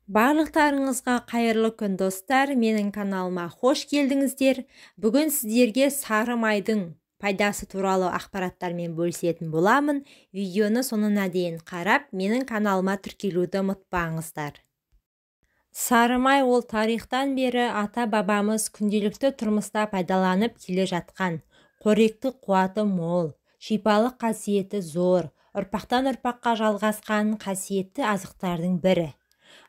Барлықтарыңызға қайырлы күн, достар! Менің каналыма қош келдіңіздер. Бүгін сіздерге сары майдың пайдасы туралы ақпараттармен бөлісетін боламын. Видеоны соңына дейін қарап, менің каналыма тіркелуді ұмытпаңыздар. Сары май ол тарихтан бері ата-бабамыз күнделікті тұрмыста пайдаланып келе жатқан, қоректік қуаты мол, шипалық қасиеті зор, ұрпақтан ұрпаққа жалғасқан қасиетті азықтардың бірі.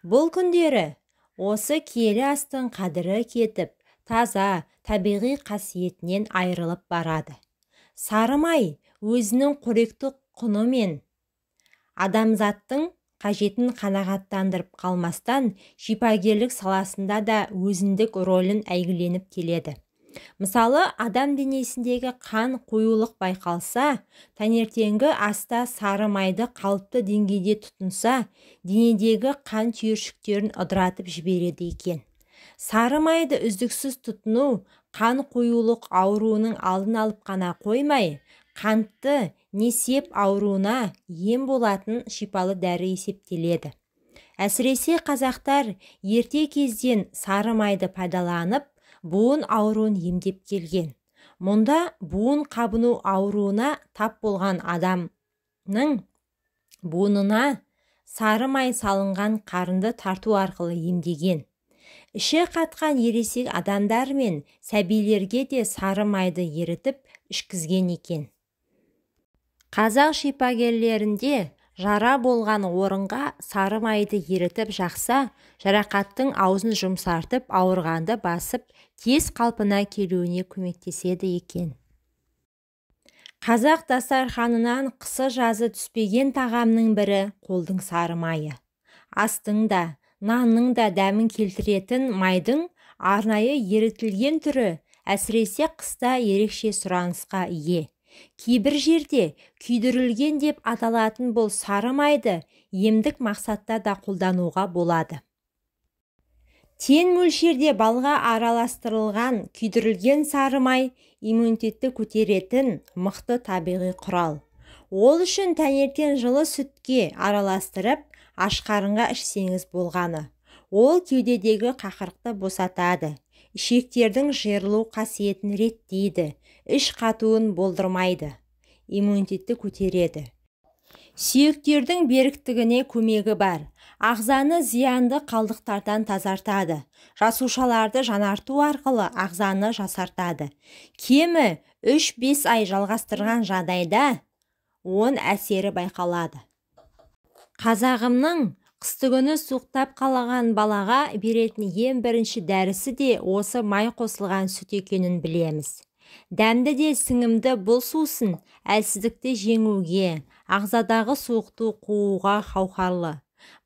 Бұл күндері осы киелі астың қадірі кетіп, таза, табиғи қасиетінен айырылып барады. Сары май өзінің қоректік құнымен адамзаттың қажетін қанағаттандырып қалмастан, шипагерлік саласында да өзіндік рөлін әйгіленіп келеді. Мысалы, адам денесіндегі қан қоюлық байқалса, таңертеңгі аста сары майды қалыпты деңгейде тұтынса, денедегі қан түйіршіктерін ыдыратып жібереді екен. Сары майды үздіксіз тұтыну қан қоюлық ауруының алдын алып қана қоймай, қантты несеп ауруына ем болатын шипалы дәрі есептеледі. Әсіресе қазақтар ерте кезден сары майды пайдаланып, буын ауруын емдеп келген. Мұнда буын қабыну ауруына тап болған адамның буынына сары май салынған қарынды тарту арқылы емдеген. Іші қатқан ересек адамдар мен сәбилерге де сары майды ерітіп ішкізген екен. Қазақ шипагерлерінде жара болған орынға сары майды ерітіп жақса, жарақаттың аузын жұмсартып, ауырғанды басып, тез қалпына келуіне көмектеседі екен. Қазақ дастарханынан қысы-жазы түспеген тағамның бірі қолдың сары майы. Астың да, нанның да дәмін келтіретін майдың арнайы ерітілген түрі әсіресе қыста ерекше сұранысқа ие. Кейбір жерде күйдірілген деп аталатын бұл сары майды емдік мақсатта да қолдануға болады. Тең мөлшерде балға араластырылған күйдірілген сары май иммунитетті көтеретін мықты табиғи құрал. Ол үшін таңертең жылы сүтке араластырып, аш қарынға ішсеңіз болғаны. Ол кеудедегі қақырықты босатады, ішектердің жиырылу қасиетін реттейді, іш қатуын болдырмайды, иммунитетті көтереді. Сүйектердің беріктігіне көмегі бар. Ағзаны зиянды қалдықтардан тазартады. Жасушаларды жанарту арқылы ағзаны жасартады. Кемі 3-5 ай жалғастырған жағдайда оң әсері байқалады. Қазағымның қыстыгүні суықтап қалған балаға беретін ең бірінші дәрісі де осы май қосылған сүт екенін білеміз. Дәмді де сіңімді бұл сусын әлсіздікті жеңуге, ағзадағы суықты қууға қауқарлы.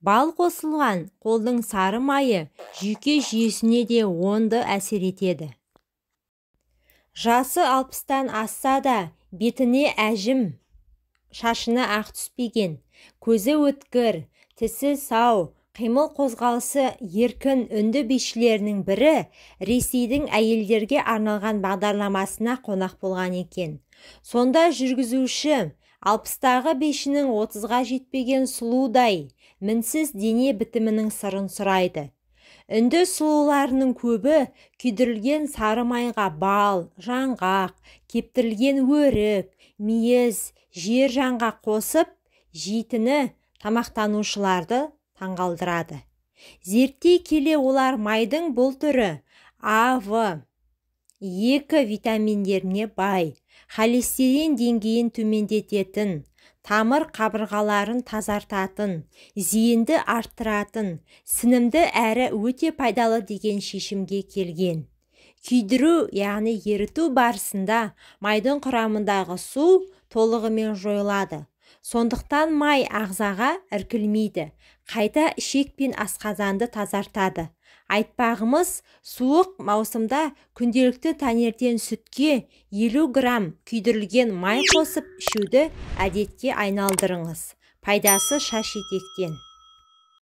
Бал қосылған қолдың сары майы жүйке жүйесіне де оңды әсер етеді. Жасы 60-тан асса да бетіне әжім, шашына ақ түспеген, көзі өткір, тісі сау, қимыл қозғалысы еркін үнді бишілерінің бірі Ресейдің әйелдерге арналған бағдарламасына қонақ болған екен. Сонда жүргізуші 60-тағы бишінің 30-ға жетпеген сұлудай мінсіз дене бітімінің сырын сұрайды. Үнді сұлуларының көбі күйдірілген сары майға бал, жаңғақ, кептірілген өрік, мейіз, жер жаңғақ қосып жейтіні тамақтанушыларды таңғалдырады. Зерттей келе олар майдың бұл түрі А, В, 2 витаминдеріне бай, холестерин деңгейін төмендететін, тамыр қабырғаларын тазартатын, зейінді арттыратын, сінімді әрі өте пайдалы деген шешімге келген. Күйдіру, яғни еріту барысында майдың құрамындағы су толығымен жойылады. Сондықтан май ағзаға іркілмейді, қайта ішек пен асқазанды тазартады. Айтпағымыз, суық маусымда күнделікті таңертең сүтке 50 грамм күйдірілген май қосып ішуді әдетке айналдырыңыз. Пайдасы шаш етектен.